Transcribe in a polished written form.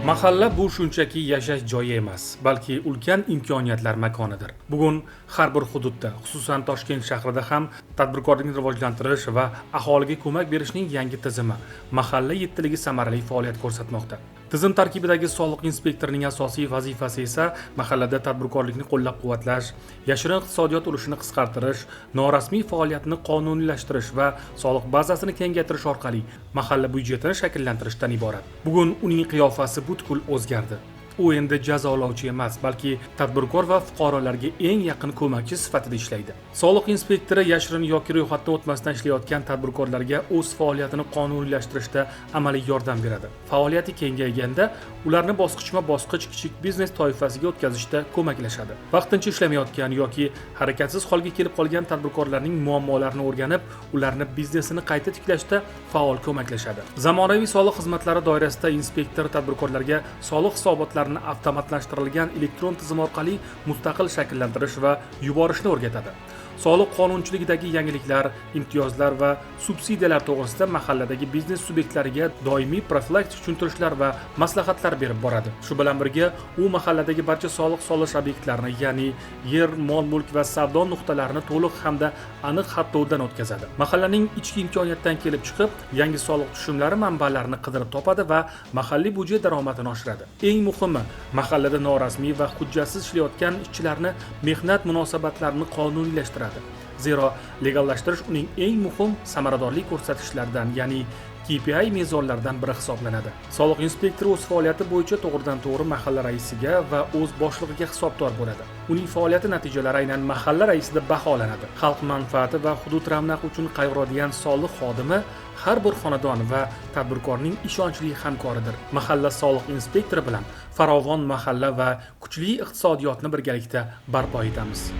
Mahalla bu shunchaki yashash joyi emas, balki ulkan imkoniyatlar makonidir. Bugun har bir hududda, xususan Toshkent shahrida ham tadbirkorlikni rivojlantirish va aholiga ko'mak berishning yangi tizimi – mahalla yettiligi samarali faoliyat ko'rsatmoqda. Tizim tarkibidagi soliq inspektorining asosiy vazifasi esa mahallada tadbirkorlikni qo'llab-quvvatlash, yashirin iqtisodiyot ulushini qisqartirish, norasmiy faoliyatni qonuniylashtirish va soliq bazasini kengaytirish orqali mahalla byudjetini shakllantirishdan iborat. Bugun uning qiyofasi butkul o'zgardi. U endi jazolovchi emas, balki tadbirkor va fuqarolarga eng yaqin ko'makchi sifatida ishlaydi. Soliq inspektori yashirin yoki ro'yxatdan o'tmasdan ishlayotgan tadbirkorlarga o'z faoliyatini qonuniylashtirishda amaliy yordam beradi. Faoliyati kengayganda ularni bosqichma bosqich kichik biznes toifasiga o'tkazishda ko'maklashadi. Vaqtincha ishlamayotgan yoki harakatsiz holga kelib qolgan tadbirkorlarning muammolarini o'rganib, ularni biznesini qayta tiklashda faol ko'maklashadi. Zamonaviy soliq xizmatlari doirasida inspektor tadbirkorlarga soliq hisobotlarini avtomatlashtirilgan elektron tizim orqali mustaqil shakllantirish va yuborishni o'rgatadi. Soliq qonunchiligidagi yangiliklar, imtiyozlar va subsidiyalar to'g'risida mahalladagi biznes subyektlariga doimiy profilaktik tushuntirishlar va maslahatlar berib boradi. Shu bilan birga u mahalladagi barcha soliq solish obyektlarini, ya'ni yer, mol mulk va savdo nuqtalarini to'liq hamda aniq xatlovdan o'tkazadi. Mahallaning ichki imkoniyatidan kelib chiqib, yangi soliq tushumlari manbalarini qidirib topadi va mahalliy byudjet daromadini oshiradi. Eng muhimi, mahallada norasmiy va hujjatsiz ishlayotgan ishchilarni mehnat munosabatlarini qonuniylashtiradi, zero legallashtirish uning eng muhim samaradorlik ko'rsatkichlaridan, ya'ni KPI mezonlaridan biri hisoblanadi. Soliq inspektori o'z faoliyati bo'yicha to'g'ridan to'g'ri mahalla raisiga va o'z boshlig'iga hisobdor bo'ladi. Uning faoliyati natijalari aynan mahalla raisida baholanadi. Xalq manfaati va hudud ravnaqi uchun qayg'uradigan soliq xodimi har bir xonadon va tadbirkorning ishonchli hamkoridir. Mahalla soliq inspektori bilan farovon mahalla va kuchli iqtisodiyotni birgalikda barpo etamiz.